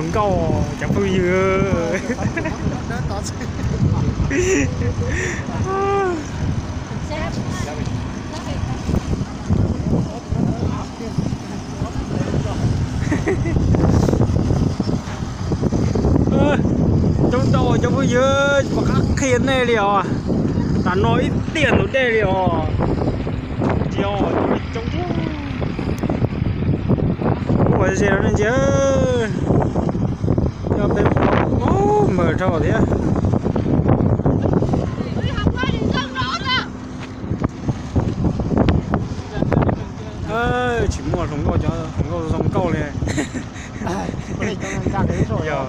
Nkauj cov phooj ywg. Coob ntau cov phooj ywg, tsis pom qab qhia nej li os. Tam no ib tiam ntug dej li os. Ntsia coob, ua ze no nej ntsia. Nyob peb, ub, mas dhau thiab. Tsis muaj hluas nkauj, cov hluas nkauj zoo nkauj li. Yog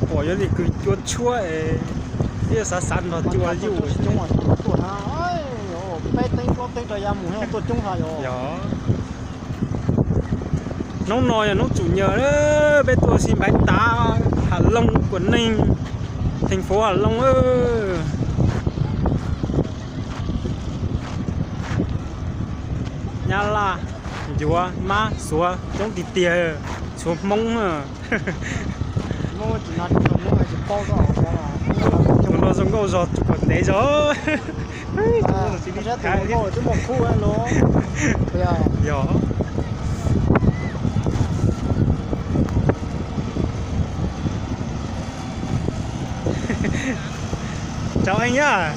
pom yuav li kws cua tshuab es thiab xav xav nrog cua yuj. Yog. Hnub no yog hnub tsum nyas, peb tuaj ua si npaiv tav Hav Looj, Kuam Neeg, theej fuv Hav Looj. Nyab Laj, Ncuav, Mab, Suav coob tiag tiag, Suav, Hmoob. Tus no zoo nkauj zog, tus kom ntev zog. Yog. Chào anh nhá.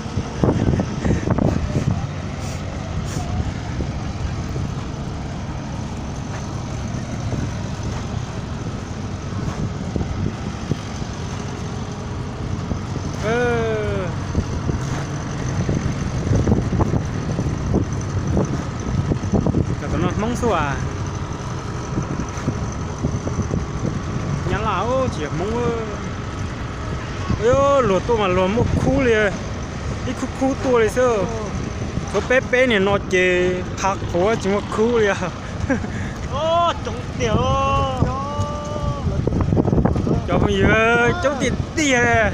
Cov no Hmoob xwb as. Nyab Laj tsis yog Hmoob. Luag tuaj mas luag muaj khub li, ib khub khub tuaj li xwb. Tshuav peb peb niag no ces qha quav tsis muaj khub li os. Cov phooj ywg coob tiag tiag.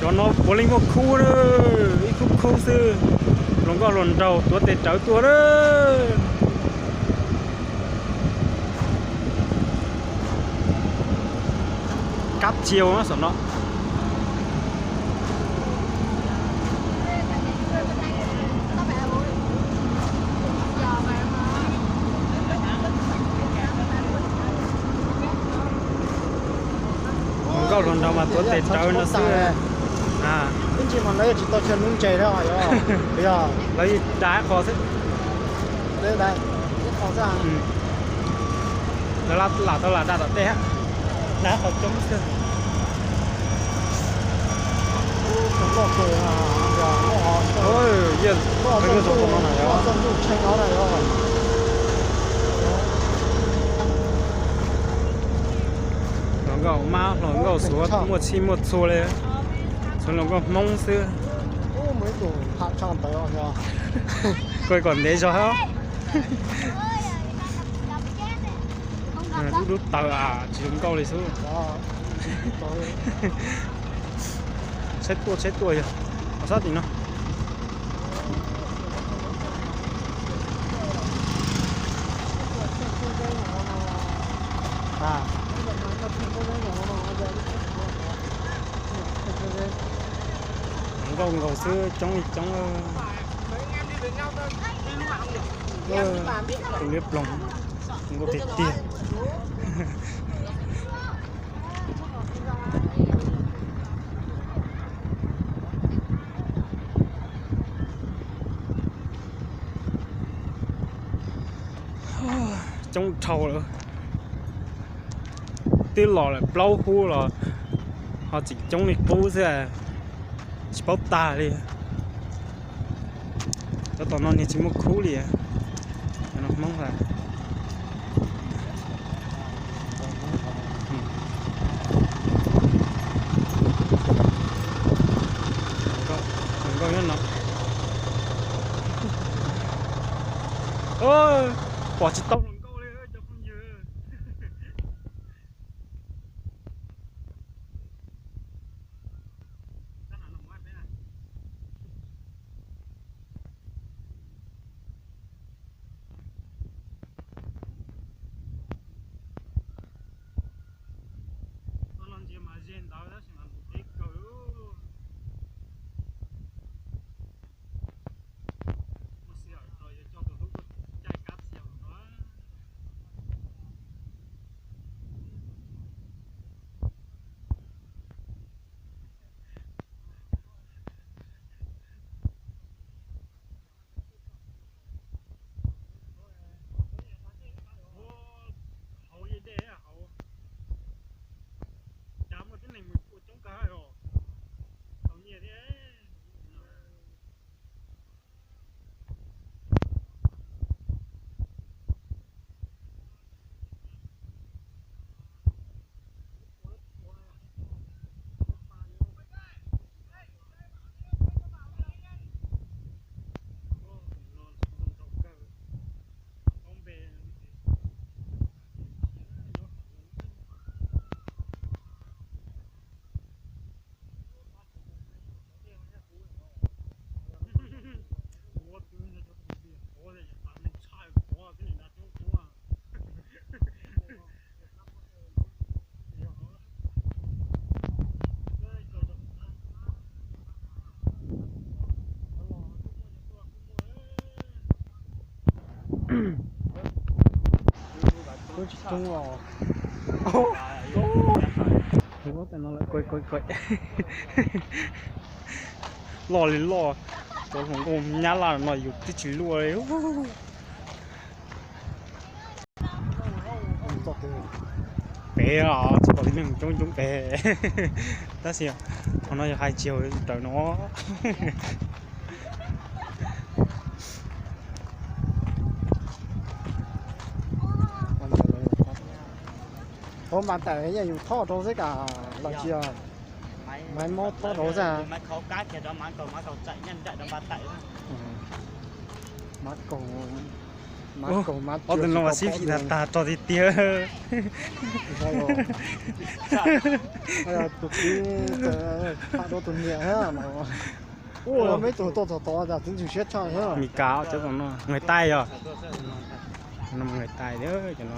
Cov no puav leej muaj khub na, ib khub khub xwb. Hluas nkauj hluas nraug tuav tes rawv tuaj na. Kab txhia saum no. Hluas nkauj hluas nraug mas tuav tes rawv no xwb. Ib ntsis mas lawv tsis tau chaw nuv ntses, lawv da qhov xwb. Lawv lam tau lam da tom tej, da qhov coob xwb. Hluas nkauj Mab, hluas nkauj Suav muaj txhij muaj txhua li, tsuav hluas nkauj Hmoob xwb. Kuj kom ntev zog hab. Dub dub taws as, tsis zoo nkauj li xwb. Tsheb tuaj, tsheb tuaj yog, sab tim no. Nkauj nkaus xwb, coob li coob. Tus liab ploog, nkauj tiag tiag. Coob dhau lawm. Twb los lawm plaub hub los ho tseem coob li qub xwb, tsis paub tag li. Cov tom no niag tsis muaj khub li. Cov no Hmoob. Hluas nkauj nyob no. Pom tsis tau hluas nkauj li cov phooj ywg. Dej ntawd tab sis mas ntxim qab kawg. Muaj sij hawm rau yuav coj tus hlub tuaj caij kab txiav no. Hauv yeej dej hauv. Cas muaj tib neeg mus ua coob kawg os. Tau nyiaj thiab. Kuj tsis coob os. Loj li loj, cov hluas nkauj nyab laj no yus twb tsis luaj li. Pem os, tsis pom tib neeg coob coob pem. Tab sis qhov no yog hais tsis haum raws no. Ua mas tam yog yus thoj rau xwb kam los tsis yog? Maiv mob thoj rau xwb. Maiv kaum, maiv kaum, ob tug no mas xib fim tag tag tso tiag tiag. Tus txiv tham rau tus niam no. Ua meb tug tuaj txog tod tas txiv ntxwg siab tshaj. Mis kas cov no, Nqaij Taij yog. No Nqaij Taij cov no.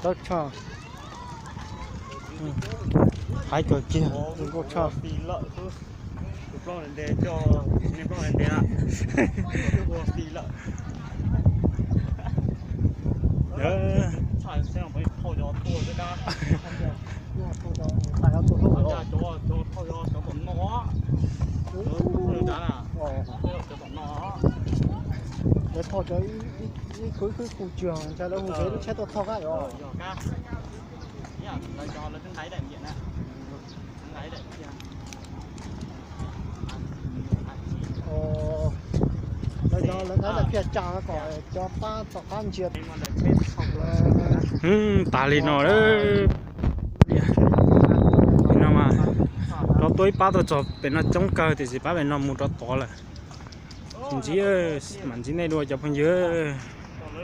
Txawj tshaj. Haib kawg kiag. Nkauj tshaj. Lawv thauj cov ib khub ib khub tsuag ntshai lawv hu lub tsheb tuaj thauj kab os. Lawv cov lawv nqaij daim phiaj tsa kom cov pab tom qab ntsia. Tas li no, no mas rov tuaj ib pab tuaj txog pem no coob kawg tiam sis pab pem no mus rov tod lawm. Tsis ntsib, mam ntsib nej dua cov phooj ywg.